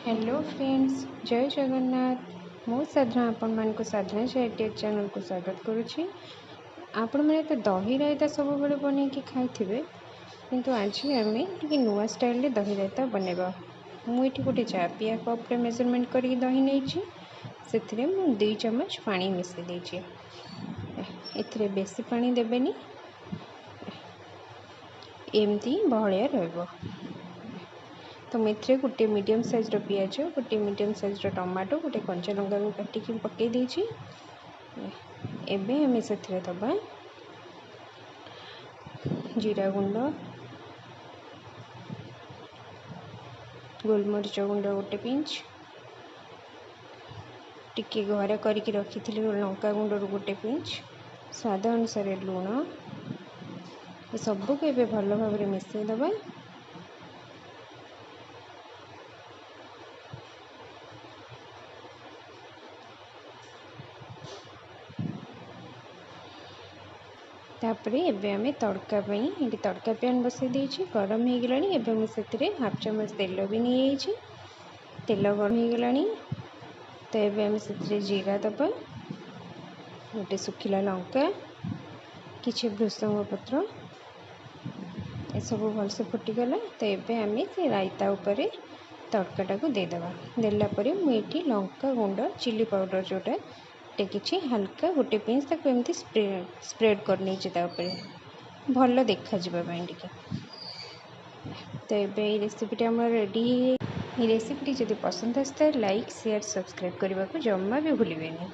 Hello friends, ଜୟ ଜଗନ୍ନାଥ। ମୁଁ ସାଧନା ଆପଣମାନଙ୍କୁ ସାଧନା ଚାରିଟିଆ ଚ୍ୟାନେଲକୁ ସ୍ୱାଗତ କରୁଛି। ଆପଣମାନେ ତ ଦହି ରାଇତା ସବୁବେଳେ ବନେଇକି ଖାଇଥିବେ, କିନ୍ତୁ ଆଜି ଆମେ ଟିକେ ନୂଆ ଷ୍ଟାଇଲରେ ଦହି ରାଇତା ବନେଇବା। ମୁଁ ଏଠି ଗୋଟେ ଚା ପିଆ କପ୍ରେ ମେଜରମେଣ୍ଟ କରିକି ଦହି ନେଇଛି। ସେଥିରେ ମୁଁ 2 ଚାମଚ ପାଣି ମିଶାଇ ଦେଇଛି। ଏଥିରେ ବେଶୀ ପାଣି ଦେବେନି, ଏମିତି ବହଳିଆ ରହିବ। ତ ମୁଁ ଏଥିରେ ଗୋଟେ ମିଡ଼ିୟମ୍ ସାଇଜ୍ର ପିଆଜ, ଗୋଟେ ମିଡ଼ିୟମ୍ ସାଇଜ୍ର ଟମାଟୋ, ଗୋଟେ କଞ୍ଚା ଲଙ୍କାକୁ କାଟିକି ପକାଇ ଦେଇଛି। ଏବେ ଆମେ ସେଥିରେ ଦେବା ଜିରା ଗୁଣ୍ଡ, ଗୋଲମରିଚ ଗୁଣ୍ଡ ଗୋଟେ ପିଞ୍ଚ, ଟିକେ ଘରେ କରିକି ରଖିଥିଲି ଲଙ୍କା ଗୁଣ୍ଡରୁ ଗୋଟେ ପିଞ୍ଚ, ସ୍ୱାଦ ଅନୁସାରେ ଲୁଣ। ଏସବୁକୁ ଏବେ ଭଲ ଭାବରେ ମିଶାଇ ଦେବା। ତାପରେ ଏବେ ଆମେ ତଡ଼କା ପାଇଁ ଏଠି ତଡ଼କା ପ୍ୟାନ୍ ବସାଇ ଦେଇଛି, ଗରମ ହେଇଗଲାଣି। ଏବେ ମୁଁ ସେଥିରେ ହାଫ୍ ଚାମଚ ତେଲ ବି ନେଇଯାଇଛି। ତେଲ ଗରମ ହେଇଗଲାଣି, ତ ଏବେ ଆମେ ସେଥିରେ ଜିରା ଦେବା, ଗୋଟେ ଶୁଖିଲା ଲଙ୍କା, କିଛି ଭୃସଙ୍ଗ ପତ୍ର, ଏସବୁ ଭଲସେ ଫୁଟିଗଲା। ତ ଏବେ ଆମେ ସେ ରାଇତା ଉପରେ ତଡ଼କାଟାକୁ ଦେଇଦେବା। ଦେଲା ପରେ ମୁଁ ଏଠି ଲଙ୍କା ଗୁଣ୍ଡ, ଚିଲି ପାଉଡ଼ର ଯେଉଁଟା, ଗୋଟେ କିଛି ହାଲକା ଗୋଟେ ପିଞ୍ଚ ତାକୁ ଏମିତି ସ୍ପ୍ରେଡ଼ କରିନେଇଛି ତା ଉପରେ, ଭଲ ଦେଖାଯିବା ପାଇଁ ଟିକେ। ତ ଏବେ ଏଇ ରେସିପିଟି ଆମର ରେଡ଼ି ହେଇଯାଇଛି। ଏଇ ରେସିପିଟି ଯଦି ପସନ୍ଦ ଆସିଥାଏ, ଲାଇକ୍, ସେୟାର, ସବସ୍କ୍ରାଇବ୍ କରିବାକୁ ଜମା ବି ଭୁଲିବେନି।